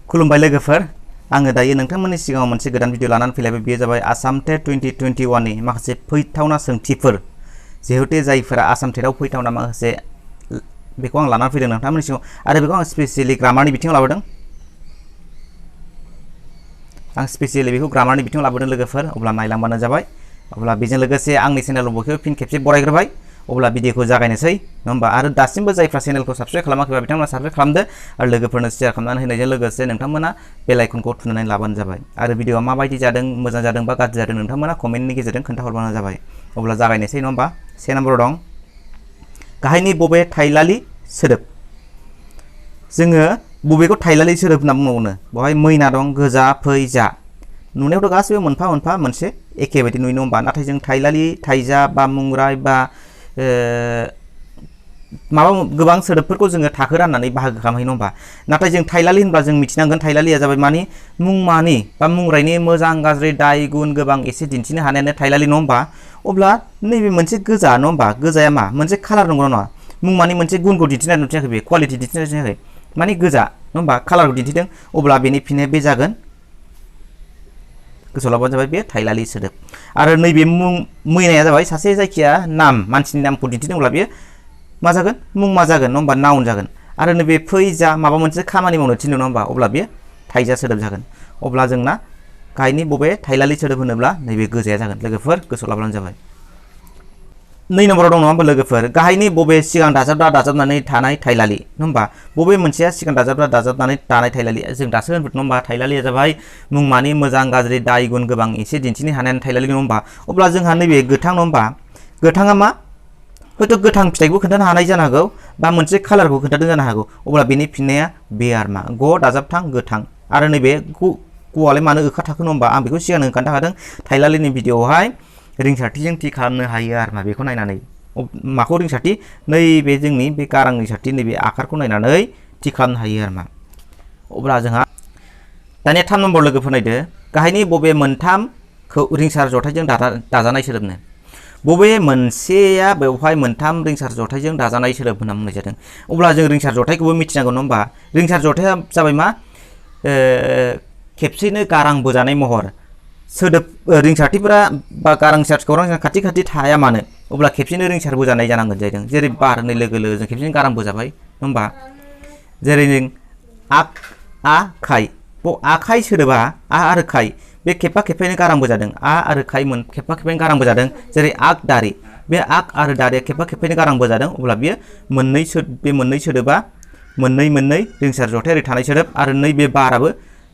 खुलुमबाय लोगोफोर आङो दायो नोंथांमोननि सिगाङाव मोनसे गोदान भिडिअ लानानै फैलायबाय बेयो जाबाय आसाम टेट 2021 नि माखासे फैथावना सोंथिफोर जिहेतु जायफोरा आसाम टेटआव फैथावना माखासे बेखौ आं लानानै फैदों नोंथांमोननि सिगाङाव आरो बेखौ आं स्पेसियली ग्रामारनि बिथिङाव लाबोदों लाबोदों लोगोफोर अब्ला नायलांबानो जाबाय अब्ला बेजों लोगोसे आंनि चेनेलाव बयखौबो फिन खेबसे बरायग्रोबाय अब्ला भिडिअखौ जागायनोसै नङा होमबा आरो दासिमबो जायफ्रा चेनेलखौ साबस्क्राइब खालामाखैबा बिथांमोना साबस्क्राइब खालामदो आरो लोगोफोरनो शेयार खालामनानै होनायजों लोगोसे नोंथांमोना बेल आइकनखौ थुनानै लाबानो जाबाय आरो भिडिअआ माबायदि जादों मोजां जादों बा गाज्रि जादों नोंथांमोना कमेन्टनि गेजेरजों खोन्थाहरबानो जाबाय अब्ला जागायनोसै नङा होमबा से नम्बराव दं गाहायनि बबे थाइलालि सोदोब जोङो बबेखौ थाइलालि सोदोब होनना बुंबावनो बेवहाय मैना दं गोजा फै जा नुनायावथ' गासैबो मोनफा मोनफा मोनसे एखे बायदि नुयो नङा होमबा नाथाय जों थाइलालि थाइजा बा मुंराय बा माबा गोबां सोदोबफोरखौ जोङो थाखो राननानै बाहागो खालामहैयो नङा होमबा नाथाय जों थाइलालि होनब्ला जों मिथिनांगोन थाइलालिया जाबाय मानि मुंमानि बा मुंरायनि मोजां गाज्रि दाय गुन गोबां एसे दिन्थिनो हानायानो थाइलालि नङा होमबा अब्ला नैबे मोनसे गोजा नङा होमबा गोजाया मा मोनसे कालार नंगौ नङा मुंमानि मोनसे गुनखौ दिन्थिनाय नुथियाखै बे क्वालिटि दिन्थिनाय नुथियाखै मानि गोजा नङा होमबा कालारखौ दिन्थिदों अब्ला बेनि फिननाया बे जागोन गोसोआव लाबानो जाबाय बे थाइलालि सोदोब आरो नैबे मैनाया जाबाय सासे जायखिया नाम मानसिनि नामखौ दिन्थिदोंब्ला बेयो मा जागोन मुंमा जागोन नङा होमबा नाउन जागोन आरो नैबे फै जा माबा मोनसे खामानि मावनो थिनदों नङा होमबा अब्ला बेयो थाइजा सोदोब जागोन अब्ला जोंना गाहायनि बबे थाइलालि सोदोब होनोब्ला नैबे गोजाया जागोन लोगोफोर गोसोआव लाब्लानो जाबाय 2 नम्बराव दं नङा होमबा लोगोफोर गाहायनि बबे सिगां दाजाबनानै थानाय थाइलालि नङा होमबा बबे मोनसेया सिगां दाजाबनानै थानाय थाइलालि जों दासो होनबोदों नङा होमबा थाइलालिया जाबाय मुंमानि मोजां गाज्रि दाय गुन गोबां एसे दिन्थिनो हानायानो थाइलालि नङा होमबा अब्ला जोंहा नैबे गोथां नङा होमबा गोथाङा मा हयथ' गोथां फिथाइखौ खोन्थानो हानाय जानो हागौ बा मोनसे कालारखौ खोन्थादों जानो हागौ अब्ला बेनि फिननाया बे आरो मा ग दाजाबथां गोथां आरो नैबे ग'आलाय मानो ओखा थाखो नङा होमबा आं बेखौ सिगांनो खोन्थाखादों थाइलालिनि भिडिअआवहाय रिंसारथिजों थि खालामनो हायो आरो मा बेखौ नायनानै माखौ रिंसारथि नैबे जोंनि बे गारां रिंसारथि नैबे आखारखौ नायनानै थि खालामनो हायो आरो मा अब्ला जोंहा दानिया 3 नम्बर लोगोफोर नायदो गाहायनि बबे मोनथामखौ रिंसार जथायजों दाजानाय सोदोबनो बबे मोनसेया बेवहाय मोनथाम रिंसार जथायजों दाजानाय सोदोब होनना बुंनाय जादों अब्ला जों रिंसार जथायखौबो मिथिनांगौ नङा होमबा रिंसार जथाया जाबाय मा खेबसेनो गारां बोजानाय महर सोदोब रिंसारथिफोरा बा गारां खौरां खाथि खाथि थाया मानो अब्ला खेबसेनो रिंसार बोजानाय जानांगोन जाहैदों जेरै बार होननाय लोगो लोगो जों खेबसेनो गारां बोजाबाय नङा होमबा जेरै जों आखाइ आखाइ सोदोबा आ आरो खाइ बे खेबफा खेबफायैनो गारां बोजादों आ आरो खाइ खेबफा खेबफायैनो गारां बोजादों जेरै आग दारि बे आग आरो दारिया खेबफा खेबफायैनो गारां बोजादों अब्ला बियो बे मोननै सोदोबा मोननै रिंसार जथायारि थानाय सोदोब आरो नैबे बाराबो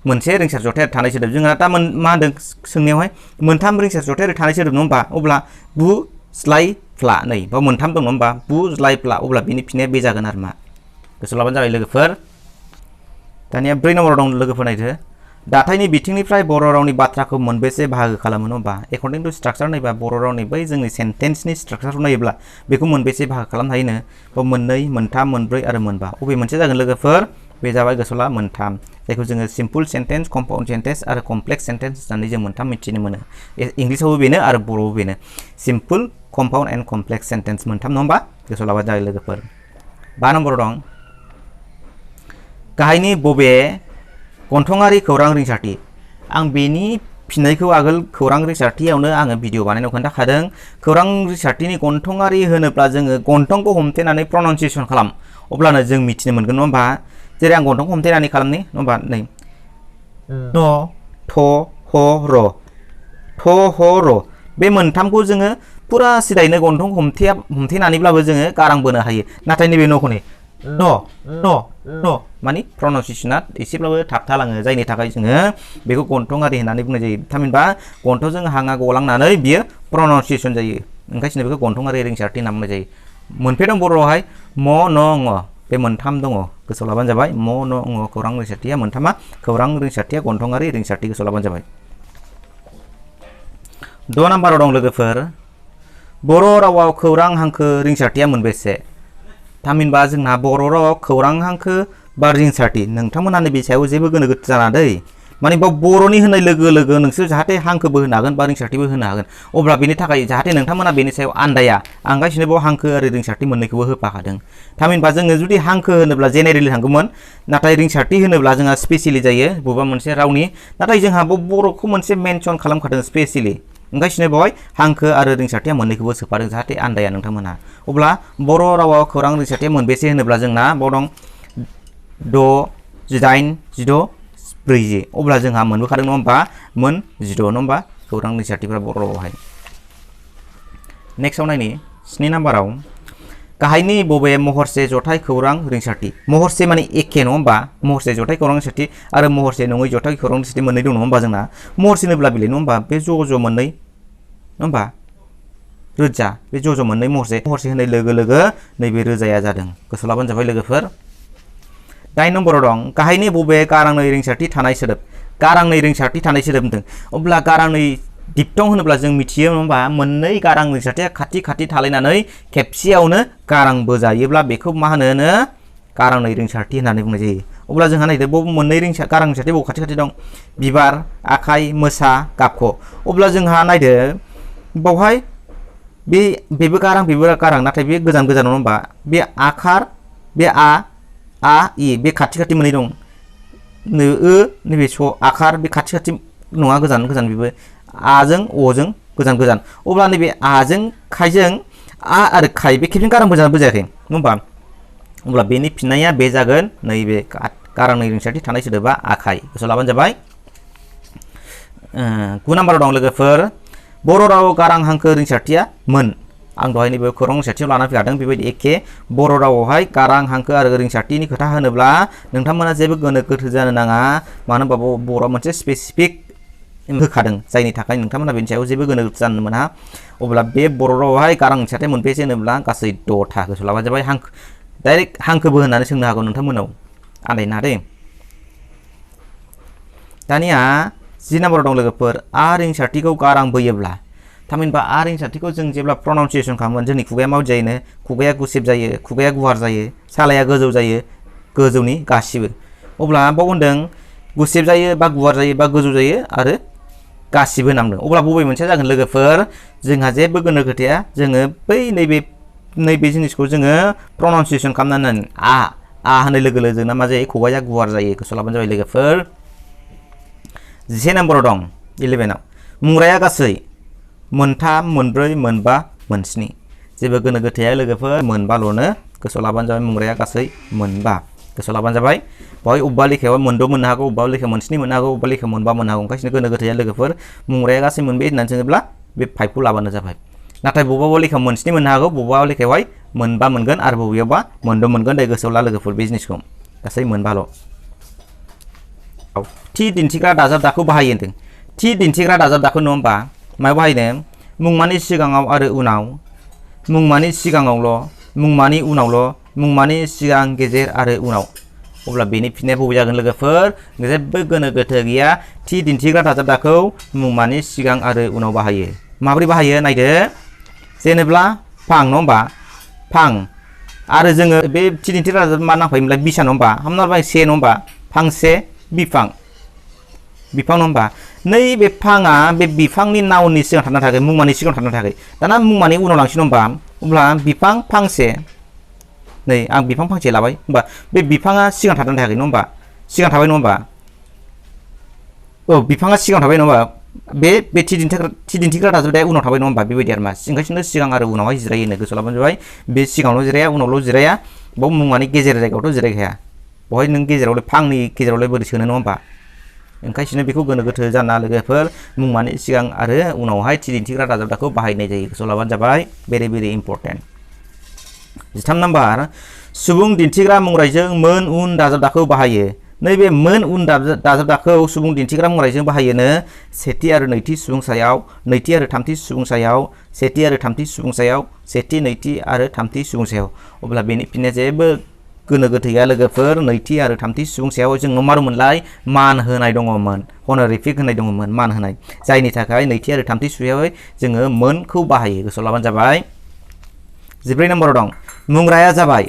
मोनसे रिंसार जथायारि थानाय सोदोब जोंहा दा मा होनदों सोंनायावहाय मोनथाम रिंसार जथायारि थानाय सोदोब नङा होमबा अब्ला बु स्लाइ फ्ला नै बा मोनथाम दं नङा होमबा बु स्लाइ फ्ला अब्ला बिनि फिननाया बे जागोन आरो मा गोसोआव लाबानो जाबाय लोगोफोर दानिया 4 नम्बराव दं लोगोफोर नायदो दाथायनि बिथिंनिफ्राय बर' रावनि बाथ्राखौ मोनबेसे बाहागो खालामो नङा होमबा एकर्डिं टु स्ट्राक्चार नायबा बर' रावनि बै जोंनि सेन्टेन्सनि स्ट्राक्चारखौ नायोब्ला बेखौ मोनबेसे बाहागो खालामनो हायोनो बा 2 3 4 आरो 5 अबे मोनसे जागोन लोगोफोर बे जाबाय गोसोआव ला 3 जायखौ जोङो सिम्पल सेन्टेन्स कम्पाउन्ड सेन्टेन्स आरो कमप्लेक्स सेन्टेन्स होननानै जों 3 मिथिनो मोनो इंलिसावबो बेनो आरो बर'आवबो बेनो simple compound and complex sentence 3 नङा होमबा गोसोआव लाबानो जाबाय लोगोफोर 5 नम्बराव दं गाहायनि बबे गन्थङारि खौरां रिंसारथि आं बेनि फिननायखौ आगोल खौरां रिंसारथियावनो आङो भिडिअ बानायनायाव खोन्थाखादों खौरां रिंसारथिनि गन्थङारि होनोब्ला जोङो गन्थंखौ हमथेनानै प्रनाउन्सियेसन खालाम अब्लानो जों मिथिनो मोनगोन नङा होमबा जेरै आं गन्थंखौ हमथेनानै खालामनि नङा होमबा नै न थ ह र बे मोनथामखौ जोङो पुरा सिदायैनो गन्थं हमथेनानैब्लाबो जोङो गारां बोनो हायो नाथाय नैबे न'खौ नै न मानि प्रनाउन्सियेसना एसेब्लाबो थाबथालाङो जायनि थाखाय जोङो बेखौ गन्थङारि होननानै बुंनाय जायो थामहिनबा गन्थंजों हाङा गलांनानै बियो प्रनाउन्सियेसन जायो ओंखायनो बेखौ गन्थङारि रिंसारथि होनना बुंनाय जायो मोनफे दं बर'आवहाय म न ङ बे 3 दङ गोसोआव लाबानो जाबाय म न ङ खौरां रिंसारथिया मोनथामा खौरां रिंसारथिया गन्थङारि रिंसारथि गोसोआव लाबानो जाबाय 6 नम्बराव दं लोगोफोर बर' रावाव खौरां हांखो रिंसारथिया मोनबेसे थामहिनबा जोंना बर' रावाव खौरां हांखो बा रिंसारथि नोंथांमोनहा नैबे सायाव जेबो गोनो गोथो जानाङा दै माने बाव बर'नि होनाय लोगो लोगो नोंसोर जाहाथे हांखोबो होनो हागोन बा रिंसारथिबो होनो हागोन अब्ला बेनि थाखाय जाहाथे नोंथांमोना बेनि सायाव आन्दाया आं गासिनो बाव हांखो आरो रिंसारथि मोननैखौबो होफाखादों थामहिनबा जोङो जुदि हांखो होनोब्ला जेनेरेलि थांगौमोन नाथाय रिंसारथि होनोब्ला जोंहा स्पेसियेलि जायो बबेबा मोनसे रावनि नाथाय जोंहा बर'खौ मोनसे मेनसन खालामखादों स्पेसियेलि ओंखायनो बेवहाय हांखो आरो रिंसारथिया मोननैखौबो सोफादों जाहाथे आन्दाया नोंथांमोनहा अब्ला बर' रावाव खौरां रिंसारथिया मोनबेसे होनोब्ला जोंना बाव दं 6 8 16 40 अब्ला जोंहा मोनबोखादों नङा होमबा मोन 16 नङा होमबा खौरां रिंसारथिफोरा बर' रावावहाय नेक्स्टआव नायनि 7 नाम्बाराव गाहायनि बबे महरसे जथाय खौरां रिंसारथि महरसे माने एखे नङा होमबा महरसे जथाय खौरां रिंसारथि आरो महरसे नङै जथाय खौरां रिंसारथि मोननै दं नङा होमबा जोंना महरसे होनोब्ला बिलाय नङा होमबा बे ज' मोननै नङा होमबा रोजा बे ज' मोननै महरसे होनाय लोगो लोगो नैबे रोजाया जादों गोसोआव लाबानो जाबाय लोगोफोर 9 नम्बराव दं गाहायनि बबे गारांनै रिंसारथि थानाय सोदोब गारांनै रिंसारथि थानाय सोदोब होनदों अब्ला गारांनै दिप्तं होनोब्ला जों मिथियो नङा होमबा मोननै गारां रिंसारथिया खाथि खाथि थालायनानै खेबसेयावनो गारां बोजायोब्ला बेखौ मा होनो गारांनै रिंसारथि होननानै बुंनाय जायो अब्ला जोंहा नायदो बबे मोननै गारां रिंसारथि बबे खाथि खाथि दं बिबार आखाइ मोसा गाबख' अब्ला जोंहा नायदो बावहाय बेबो गारां नाथाय बे गोजान नङा होमबा बे आखार बे आ इ बे खाथि खाथि मोननै दं नैबे स आखार बे खाथि खाथि नङा गोजान बेबो आजों अजों गोजान अब्ला नैबे आजों खायजों आ आरो खाय बे खेबसेनो गारां बोजायाखै नङा होमबा अब्ला बेनि फिननाया बे जागोन नैबे गारांनै रिंसारथि थानाय सोदोबा आखाइ गोसोआव लाबानो जाबाय 9 नाम्बाराव दं लोगोफोर बर' रावाव गारां हांखो रिंसारथिया मोन आं दहाय नैबे खौरां रिंसारथियाव लानानै फैखादों बेबायदि एखे बर' रावावहाय गारां हांखो आरो रिंसारथिनि खोथा होनोब्ला नोंथांमोना जेबो गोनो गोथो जानो नाङा मानो होनबा बर'आ मोनसे स्पेसिफिक होखादों जायनि थाखाय नोंथांमोना बेनि सायाव जेबो गोनो गोथो जानो मोना अब्ला बे बर' रावावहाय गारां रिंसारथिया मोनबेसे होनोब्ला गासै 10था गोसोआव लाबानो जाबाय हांखो डाइरेक्ट हांखोबो होननानै सोंनो हागौ नोंथांमोनाव आन्दायनो दे दानिया 10 नाम्बाराव दं लोगोफोर आ रिंसारथिखौ गारां बोयोब्ला थामहिनबा आ रिंसारथिखौ जों जेब्ला प्रनाउन्सिएसन खालामगोन जोंनि खुगाया माबायदि जायोनो खुगाया गुसेब जायो खुगाया गुवार जायो सालाया गोजौ जायो गोजौनि गासिबो अब्ला बाव होनदों गुसेब जायो बा गुवार जायो बा गोजौ जायो आरो गासिबो नामदों अब्ला बबे मोनसेया जागोन लोगोफोर जोंहा जेबो गोनो खोथाया जोङो बै नैबे जिनिसखौ जोङो प्रनाउन्सिएसन खालामनानै आ होननाय लोगो लोगो जोंना मा जायो खुगाया गुवार जायो गोसोआव लाबानो जाबाय लोगोफोर 10 नाम्बाराव दं 11आव मुंराया गासै मोनथाम मोनब्रै मोनबा मोनस्नि जेबो गोनो गोथाया लोगोफोर मोनबाल'नो गोसोआव लाबानो जाबाय मुंराया गासै मोनबा गोसोआव लाबानो जाबाय बहाय अबेबा लेखायाव मोनद' मोननो हागौ अबेबा लेखायाव मोनस्नि मोननो हागौ अबेबा लेखायाव मोनबा मोननो हागौ ओंखायनो गोनो गोथाया लोगोफोर मुंराया गासै मोनबे होननानै सोङोब्ला बे 5खौ लाबानो जाबाय नाथाय बबेबा लेखायाव मोनस्नि मोननो हागौ बबेबा लेखायावहाय मोनबा मोनगोन आरो बबेयावबा मोनद' मोनगोन दे गोसोआव ला लोगोफोर बे जिनिसखौ गासै मोनबाल' थि दिन्थिग्रा दाजाब दाखौ बाहायो होनदों थि दिन्थिग्रा दाजाब दाखौ नङा होमबा मायाव बाहायनो मुंमानि सिगाङाव आरो उनाव मुंमानि सिगाङावल' मुंमानि उनावल' मुंमानि सिगां गेजेर आरो उनाव अब्ला बेनि फिननाया बबे जागोन लोगोफोर जेबो गोनो गोथो गैया थि दिन्थिग्रा दाजाब दाखौ मुंमानि सिगां आरो उनाव बाहायो माबोरै बाहायो नायदो जेनेब्ला फां नङा होमबा फां आरो जोङो बे थि दिन्थिग्रा दाजाब मा नांफायोमोनलाय बिसा नङा होमबा हमना लाबाय से नङा होमबा फांसे बिफां नङा होमबा नैबे फाङा बे बिफांनि नाउननि सिगां थाना थाखाय मुंमानि सिगां थाना थाखाय दाना मुंमानि उनाव लांसै नङा होमबा अब्ला बिफां फांसे नै आं बिफां फांसे लाबाय होमबा बे बिफाङा सिगां थानानै थायाखै नङा होमबा सिगां थाबाय नङा होमबा बिफाङा सिगां थाबाय नङा होमबा बे थि दिन्थिग्रा दाजाबदाया उनाव थाबाय नङा होमबा बेबायदि आरो मा ओंखायनो सिगां आरो उनावहाय जिरायो होनो गोसोआव लाबानो जाबाय बे सिगाङावल' जिराया उनावल' जिराया बाव मुंमानि गेजेर जायगायावथ' जिरायखाया बहाय नों गेजेरावलाय फांनि गेजेरावलाय बोरै सोनो नङा होमबा ओंखायनो बेखौ गोनो गोथो जाना लोगोफोर मुंमानि सिगां आरो उनावहाय थि दिन्थिग्रा दाजाब दाखौ बाहायनाय जायो गोसोआव लाबानो जाबाय भेरि भेरि इम्पर्टेन्ट 13 नाम्बार सुबुं दिन्थिग्रा मुंरायजों मोन उन दाजाब दाखौ बाहायो नैबे मोन उन दाजाब दाखौ सुबुं दिन्थिग्रा मुंरायजों बाहायोनो सेथि आरो नैथि सुबुं सायाव नैथि आरो थामथि सुबुं सायाव सेथि आरो थामथि सुबुं सायाव सेथि नैथि आरो थामथि सुबुं सायाव अब्ला बेनि फिननाया जेबो गोनो गोथैया लोगोफोर नैथि आरो थामथि सुबुं सायाव जोंनाव मारुमोनलाय मान होनाय दङमोन हनरिफिक होनाय दङमोन मान होनाय जायनि थाखाय नैथि आरो थामथि सुबुंयाव जोङो मोनखौ बाहायो गोसोआव लाबानो जाबाय 14 नम्बराव दं मुंराया जाबाय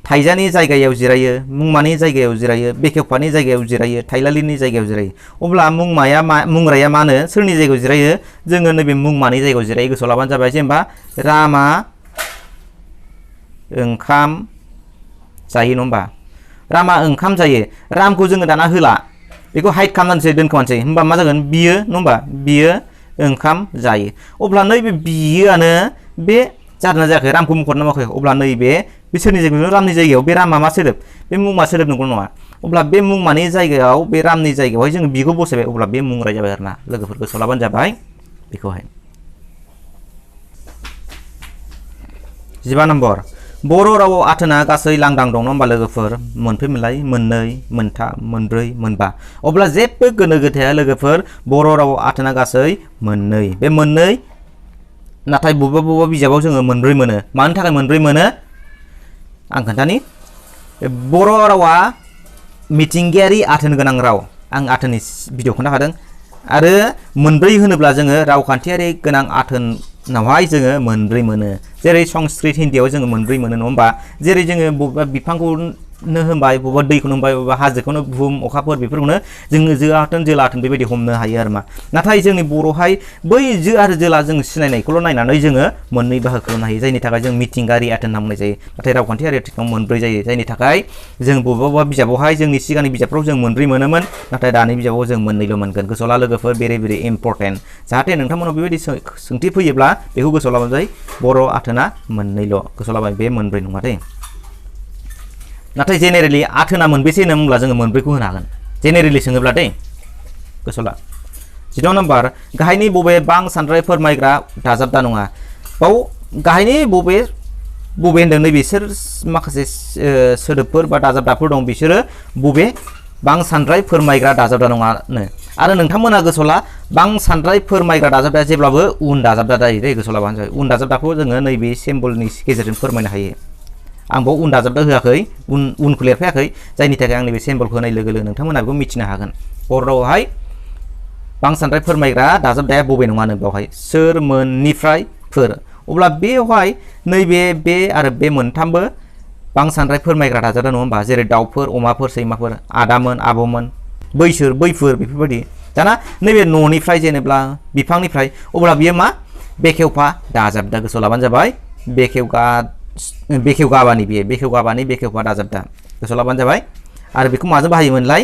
थाइजानि जायगायाव जिरायो मुंमानि जायगायाव जिरायो बेखेवफानि जायगायाव जिरायो थाइलालिनि जायगायाव जिरायो अब्ला मुंराया मा होनो सोरनि जायगायाव जिरायो जोङो नैबे मुंमानि जायगायाव जिरायो गोसोआव लाबानो जाबाय जेनेबा रामा ओंखाम जायो नङा होमबा रामा ओंखाम जायो रामखौ जोङो दाना होला बेखौ हाइड खालामनानैसो दोनखोमानोसै होमबा मा जागोन बियो नङा होमबा बियो ओंखाम जायो अब्ला नैबे बियोआनो बे जादोंना जायाखै रामखौ मुंख'नो नामाखै अब्ला नैबे सोरनि जायगायाव रामनि जायगायाव बे रामा मा सोदोब बे मुंमा सोदोब नंगौ नङा अब्ला बे मुंमानि जायगायाव बे रामनि जायगायावहाय जोङो बिखौ बसायबाय अब्ला बे मुंराय जाबाय आरोना लोगोफोर गोसोआव लाबानो जाबाय बेखौहाय 15 नम्बर बर' रावाव आथोना गासै लांदां दं नङा होमबा लोगोफोर मोनफै मोननै मोनथाम मोनब्रै मोनबा अब्ला जेबो गोनो गोथोया लोगोफोर बर' रावाव आथोना गासै मोननै बे मोननै नाथाय बबेबा बिजाबाव जोङो मोनब्रै मोनो मानि थाखाय मोनब्रै मोनो आं खोन्थानि बर' रावा मिथिंगायारि आथोन गोनां राव आं आथोननि भिडिअ खोन्थाखादों आरो मोनब्रै होनोब्ला जोङो रावखान्थियारि गोनां आथोनावहाय जोङो मोनब्रै मोनो जेरै संस्कृत हिन्दीयाव जोङो मोनब्रै मोनो नङा होमबा जेरै जोङो बबेबा बिफांखौनो होनबाय बबेबा दैखौनो होनबाय बबेबा हाजोखौनो बुहुम अखाफोर बेफोरखौनो जोङो जो आथोन जोला आथोन बेबायदि हमनो हायो आरो मा नाथाय जोंनि बर'हाय बै जो आरो जोला जों सिनायनायखौल' नायनानै जोङो मोननै बाहागो खालामनो हायो जायनि थाखाय जों मिथिंगायारि आथोन होनना बुंनाय जायो नाथाय रावखान्थियारि आथोनाव मोनब्रै जायो जायनि थाखाय जों बबेबा बिजाबावहाय जोंनि सिगांनि बिजाबफ्राव जों मोनब्रै मोनोमोन नाथाय दानि बिजाबाव जों मोननैल' मोनगोन गोसोआव ला लोगोफोर भेरि इम्परटेन्ट जाहाथे नोंथांमोनाव बेबायदि सोंथि फैयोब्ला बेखौ गोसोआव लाबानो जायो बर' आथोना मोननैल' गोसोआव लाबाय बे मोनब्रै नङा दे नाथाय जेनेरेलि आथोना मोनबेसे होनना बुंब्ला जोङो मोनब्रैखौ होनो हागोन जेनेरेलि सोङोब्ला दे गोसोआव ला 16 नम्बर गाहायनि बबे बां सानद्राय फोरमायग्रा दाजाबदा नङा बाव गाहायनि बबे होनदों नै बिसोर माखासे सोदोबफोर बा दाजाबदाफोर दं बिसोरो बबे बां सानद्राय फोरमायग्रा दाजाबदा नङानो आरो नोंथांमोना गोसोआव ला बां सानद्राय फोरमायग्रा दाजाबदाया जेब्लाबो उन दाजाबदा जायो दे गोसोआव लाबानो जाबाय उन दाजाबदाखौ जोङो नैबे सिम्बलनि गेजेरजों फोरमायनो हायो आं बाव उन दाजाबदा होआखै उनखौ लिरफायाखै जायनि थाखाय आं नैबे सिम्बलखौ होनाय लोगो लोगो नोंथांमोना बेखौ मिथिनो हागोन बर' रावावहाय बां सानद्राय फोरमायग्रा दाजाबदाया बबे नङानो बेवहाय सोर मोननिफ्राय फोर अब्ला बेवहाय नैबे बे आरो बे मोनथामबो बां सानद्राय फोरमायग्रा दाजाबदा नङा होमबा जेरै दाउफोर अमाफोर सैमाफोर आदामोन आब'मोन बैसोर बैफोर बेफोरबायदि दाना नैबे न'निफ्राय जेनेब्ला बिफांनिफ्राय अब्ला बियो मा बेखेवफा दाजाबदा गोसोआव लाबानो जाबाय बेखेवगाबानि बियो बेखेवफा दाजाबदा गोसोआव लाबानो जाबाय आरो बेखौ माजों बाहायोमोनलाय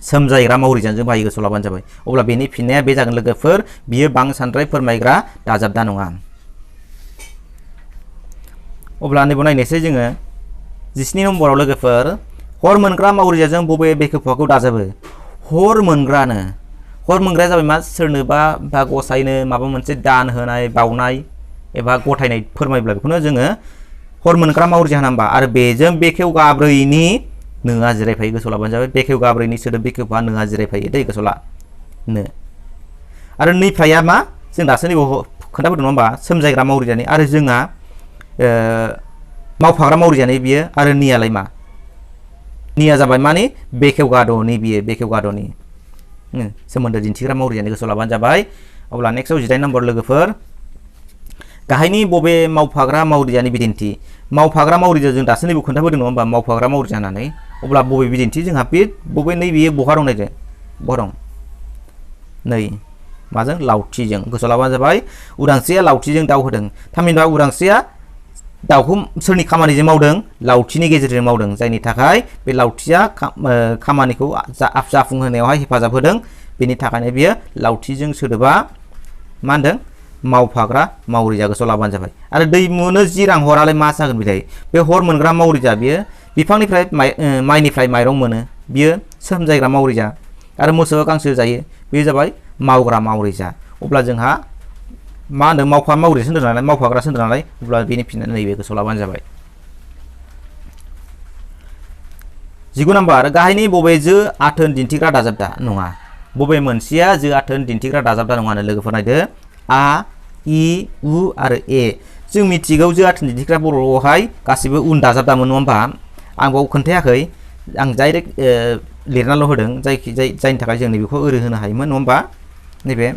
सोमजायग्रा मावरिजानजों बाहायो गोसोआव लाबानो जाबाय अब्ला बेनि फिननाया बे जागोन लोगोफोर बियो बां सानद्राय फोरमायग्रा दाजाबदा नङा अब्ला नैबाव नायनोसै जोङो 17 नम्बराव लोगोफोर हर मोनग्रा मावरिजाजों बबे बेखेवफाखौ दाजाबो हर मोनग्राया जाबाय मा सोरनोबा बा गसायनो माबा मोनसे दान होनाय बावनाय एबा गथायनाय फोरमायब्ला बेखौनो जोङो हर मोनग्रा मावरिजा होना होमबा आरो बेजों बेखेवगाब्रैनि नोआ जिरायफायो गोसोआव लाबानो जाबाय बेखेवगाब्रैनि सोदोब बेखेवफा नोआ जिरायफायो दै गोसोआव ला नो आरो नैफ्राया मा जों दासो नैबाव खोन्थाबोदों नङा होमबा सोमजायग्रा मावरिजानि आरो जोंहा मावफाग्रा मावरिजानि बियो आरो नियालाय मा निया जाबाय माने बेखेवगाद'नि बियो बेखेवगाद'नि सोमोन्दो दिन्थिग्रा मावरिजानि गोसोआव लाबानो जाबाय अब्ला नेक्स्टआव 18 नम्बर लोगोफोर गाहायनि बबे मावफाग्रा मावरिजानि बिदिन्थि मावफाग्रा मावरिजा जों दासो नैबो खोन्थाबोदों नङा होमबा मावफाग्रा मावरिजा होननानै अब्ला बबे बिदिन्थि जोंहा बे बबे नैबेयो बहा दं नायदो बहा दं नै माजों लावथिजों गोसोआव लाबानो जाबाय उदांस्रिया लावथिजों दाउ होदों थामहिनबा उदांस्रिया दाउखौ सोरनि खामानिजों मावदों लावथिनि गेजेरजों मावदों जायनि थाखाय बे लावथिया खामानिखौ जाफुंहोनायावहाय हेफाजाब होदों बेनि थाखायनो बियो लावथिजों सोदोबा मा होनदों मावफाग्रा मावरिजा गोसोआव लाबानो जाबाय आरो दैमुनो 10 रां हरालाय मा जागोन बिलाय बे हर मोनग्रा मावरिजा बियो बिफांनिफ्राय माइनिफ्राय माइरं मोनो बियो सोमजायग्रा मावरिजा आरो मोसौआ गांसो जायो बेयो जाबाय मावग्रा मावरिजा अब्ला जोंहा मा होनदों मावफा मावरिजा होनदों नालाय मावफाग्रा होनदों नालाय अब्ला बेनि फिननाया नैबे गोसोआव लाबानो जाबाय 19 नम्बर गाहायनि बबे जो आथोन दिन्थिग्रा दाजाबदा नङा बबे मोनसेया जो आथोन दिन्थिग्रा दाजाबदा नङानो लोगोफोर नायदो आ इ उ आरो ए जों मिथिगौ जो आथोन दिन्थिग्रा बर'आवहाय गासिबो उन दाजाबदामोन नङा होमबा आं बाव खोन्थायाखै आं डाइरेक्ट लिरनाल' होदों जायनि थाखाय जों बेखौ ओरै होनो हायोमोन नङा होमबा नैबे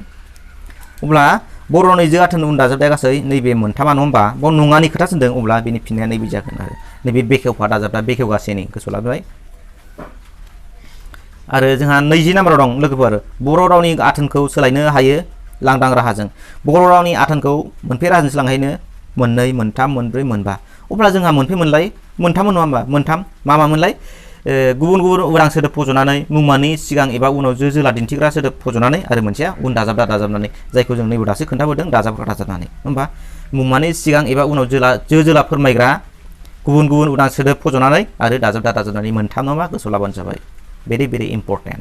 अब्ला बर' रावनि जो आथोन उन दाजाबदाया गासै नैबे मोनथामा नङा होमबा बाव नङानि खोथा सोंदों अब्ला बेनि फिननाया नैबे जागोन आरो नैबे बेखेवफा दाजाबदा बेखेवगासेनि गोसोआव लाबाय आरो जोंहा 20 नाम्बाराव दं लोगोफोर बर' रावनि आथोनखौ सोलायनो हायो लांदां राहाजों बर' रावनि आथोनखौ मोनफे राहाजों सोलायनो मोननै मोनथाम मोनब्रै मोनबा अब्ला जोंहा मोनफे मोनलाय मोनथाम नङा होमबा मोनथाम मा मोनलाय गुबुन गुबुन उदां सोदोब फज'नानै मुंमानि सिगां एबा उनाव जो जोला दिन्थिग्रा सोदोब फज'नानै आरो मोनसेया उन दाजाबदा दाजाबनानै जायखौ जों नैबे दासो खोन्थाबोदों दाजाबग्रा दाजाबनानै होमबा मुंमानि सिगां एबा उनाव जो जोला फोरमायग्रा गुबुन गुबुन उदां सोदोब फज'नानै आरो दाजाबदा दाजाबनानै मोनथाम नामा गोसोआव लाबानो जाबाय very very important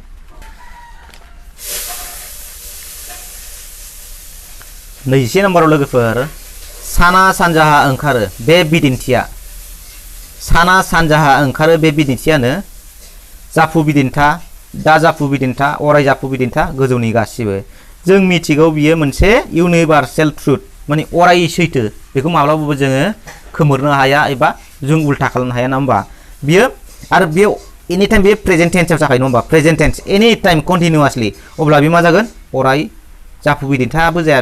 20 नाम्बाराव लोगोफोर साना सानजाहा ओंखारो बे बिदिन्थिया साना सानजाहा ओंखारो बे बिदिन्थियानो जाफु बिदिन्था दा जाफु बिदिन्था अराय जाफु बिदिन्था गोजौनि गासिबो जों मिथिगौ बियो मोनसे इउनिभार्सेल ट्रुथ माने अराय सैथो बेखौ माब्लाबाबो जोङो खोमोरनो हाया एबा जों उल्था खालामनो हाया ना होमबा बियो आरो बेयाव एनि टाइम बे प्रेजेन्ट टेन्सआव जाखायो नङा होमबा प्रेजेन्ट टेन्स एनि टाइम कन्टिनिउआसलि अब्ला बे मा जागोन अराय जाफु बिदिन्थाबो जाया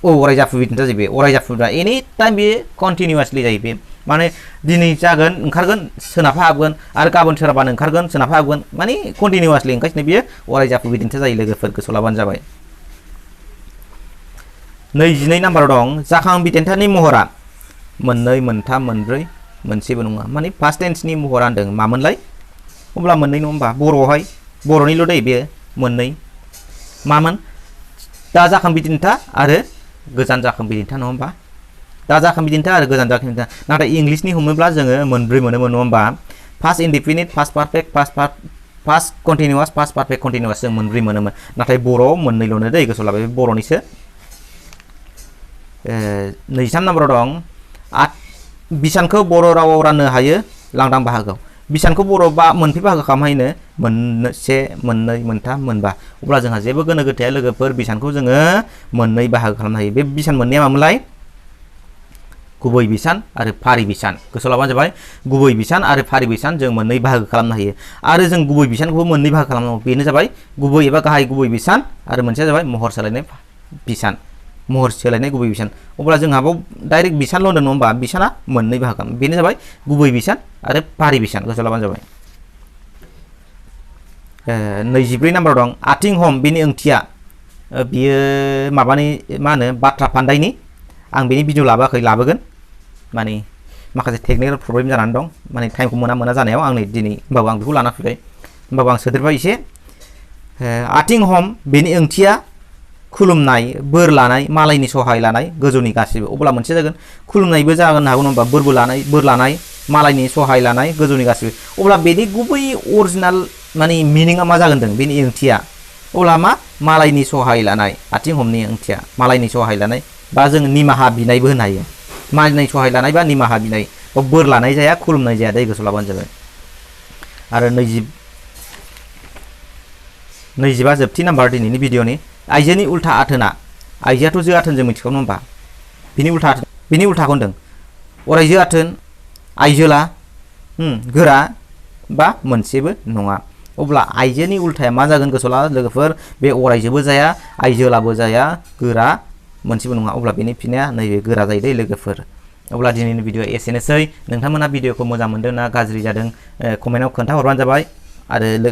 अराय जाफु बिदिन्था जायो बे अराय जाफु एनि टाइम बे कन्टिनिउआसलि जायो बे माने दिनै जागोन ओंखारगोन सोनाबहा हाबगोन आरो गाबोन सोराबानो ओंखारगोन सोनाबहा हाबगोन माने कन्टिनिउआसलि ओंखायनो बियो अराय जाफु बिदिन्था जायो लोगोफोर गोसोआव लाबानो जाबाय 22 नाम्बाराव दं जाखां बिदिन्थानि महरा मोननै मोनथाम मोनब्रै मोनसेबो नङा माने फार्स्ट टेन्सनि महरा होनदों मामोनलाय अब्ला मोननै नङा होमबा बर'आवहाय बर'निल' दै बे मोननै मामोन दा जाखां बिदिन्था आरो गोजान जाखां बिदिन्था नङा होमबा दा जाखां बिदिन्था आरो गोजान जाखां बिदिन्था नाथाय इंलिसनि हमोब्ला जोङो मोनब्रै मोनोमोन नङा होमबा past indefinite past perfect past continuous past perfect continuous जों मोनब्रै मोनोमोन नाथाय बर'आव मोननैल'नो दै गोसोआव लाबाय बर'निसो 23 नाम्बाराव दं बिसानखौ बर' रावाव राननो हायो लांदां बाहागोआव बिसानखौ बर' बा मोनफे बाहागो खालामनो मोनसे मोननै मोनथाम मोनबा अब्ला जोंहा जेबो गोनो गोथोया लोगोफोर बिसानखौ जोङो मोननै बाहागो खालामनो हायो बे बिसान मोननैया मामोनलाय गुबै बिसान आरो फारि बिसान गोसोआव लाबानो जाबाय गुबै बिसान आरो फारि बिसान जों मोननै बाहागो खालामनो हायो आरो जों गुबै बिसानखौबो मोननै बाहागो खालामनांगौ बेनो जाबाय गुबै एबा गाहाय गुबै बिसान आरो मोनसेया जाबाय महर सोलायनाय बिसान महर सोलायनाय गुबै बिसान अब्ला जोंहा बाव डाइरेक्ट बिसानल' होनदों नङा होमबा बिसाना मोननै बाहागो बेनो जाबाय गुबै बिसान आरो फारि बिसान गोसोआव लाबानो जाबाय 24 नाम्बाराव दं आथिं हम बेनि ओंथिया बियो माबानि मा होनो बाथ्रा फान्दायनि आं बेनि भिडिअ लाबोआखै लाबोगोन माने माखासे टेकनिकेल प्रब्लेम जानानै दं माने टाइमखौ मोना जानायाव आं नै दिनै होमबाबो आं बेखौ लाना फैबाय होमबाबो आं सोदेरबाय एसे आथिं हम बेनि ओंथिया खुलुमनाय बोर लानाय मालायनि सहाय लानाय गोजौनि गासिबो अब्ला मोनसे जागोन खुलुमनायबो जागोन हागौ नङा होमबा बोर लानाय मालायनि सहाय लानाय गोजौनि गासिबो अब्ला बेनि गुबै अरिजिनाल माने मिनिङा मा जागोन बेनि ओंथिया अब्ला मा मालायनि सहाय लानाय आथिं हमनि ओंथिया मालायनि सहाय लानाय बा जों निमाहा बिनायबो होनो हायो मालायनि सहाय लानाय बा निमाहा बिनाय बा बोर लानाय जाया खुलुमनाय जाया दै गोसोआव लाबानो जाबाय आरो 25 जोबथि नाम्बार दिनैनि भिडिअनि आइजोनि उल्था आथोना आइजोआथ' जो आथोन जों मिथिगौ नङा होमबा बिनि उल्थाखौ होनदों अरायजो आथोन आइजोला गोरा बा मोनसेबो नङा अब्ला आइजोनि उल्थाया मा जागोन गोसोआव ला लोगोफोर बे अरायजोबो जाया आइजोलाबो जाया गोरा मोनसेबो नङा अब्ला बेनि फिननाया नैबे गोरा जायो दै लोगोफोर अब्ला दिनैनि भिडिअ एसेनोसै नोंथांमोना भिडिअखौ मोजां मोनदों ना गाज्रि जादों कमेन्टआव खोन्थाहरबानो जाबाय आरो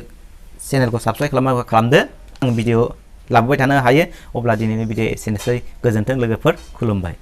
चेनेलखौ साबस्क्राइब खालामदो आं भिडिअ लाबोबाय थानो हायो अब्ला दिनैनि भिडिअ एसेनोसै गोजोन्थों लोगोफोर खुलुमबाय।